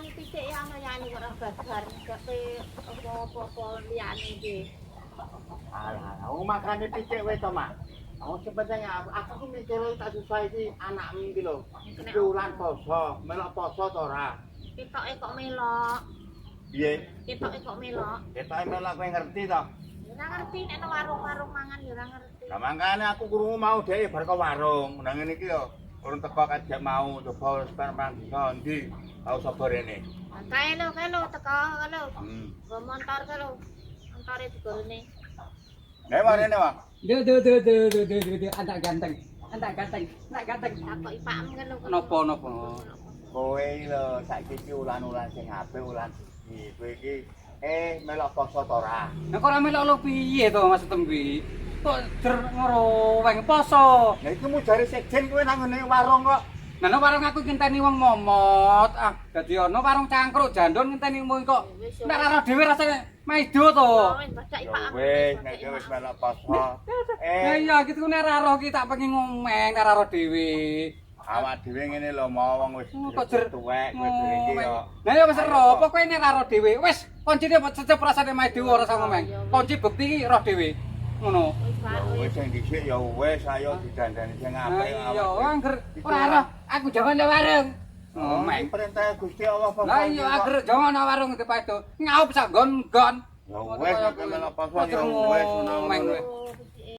Makani pitik ya ana yani kok ora babar, gak pe apa-apa liyane iki. Alah, aku makane pitik wae to, Mak. Aku sing penting aku ku mikire tak susah iki anakmu iki lho. Iki ulan poso, melok poso to ora? Ketoke kok melok. Piye? Ketoke kok melok. Ketoke melok kowe ngerti to? Ya ora ngerti nek nang warung-warung mangan ya ora ngerti. Lah mangkane aku krungu mau dhek bar ke warung. Nang ngene iki yo urung teko kajak mau coba wis perang dina ndi. Tau sapa rene? Kae lho, kae lho teko kae lho. Nggo montor kae lho. Montore digorene. Nek warene, Wak. Duh duh duh duh duh duh duh duh anak ganteng. Anak ganteng, anak ganteng. Takoki pakmu kae lho. Napa napa? Kowe lho saiki iki ulan-ulan sing apik ulan suci. Kowe iki melok poso to ora? Lah kok ora melok lho piye to Mas Tem kuwi? Kok jer ngroweng poso. Lah iku mu jare sekjen kowe nang ngene warung kok. Lah nang warung aku ngenteni wong momot. Ah, dadi ana warung cangkruk jandon ngenteni wong kok. Nek ora dhewe rasane maido to. Wis bacaki Ya pakmu. wis, nek kowe wis melok poso. Lah iya gitu nek ora roh ki tak pengen ngomeng nek ora roh dhewe. Awak dhewe ngene lho mau wong wis Oh, kok jer tuwek kowe dhewe iki yo. Lah ya wis ero, pokoke nek ora roh dhewe. Wis, koncine cecep rasane maido ora usah ngomeng. Kunci bukti ki roh dhewe. Ngono. Wis Ya Pak, wis wis. sing dhisik ya wis ayo didandani sing Lah apik iya, angger ora roh, aku jangan nang warung. Ngomeng. Perintah Gusti Allah apa? Lah iya angger jangan nang warung itu Pak itu. Ngaup sak nggon-nggon. Ya wis nek melok poso ya wis Ngomeng kowe. Oh, wis.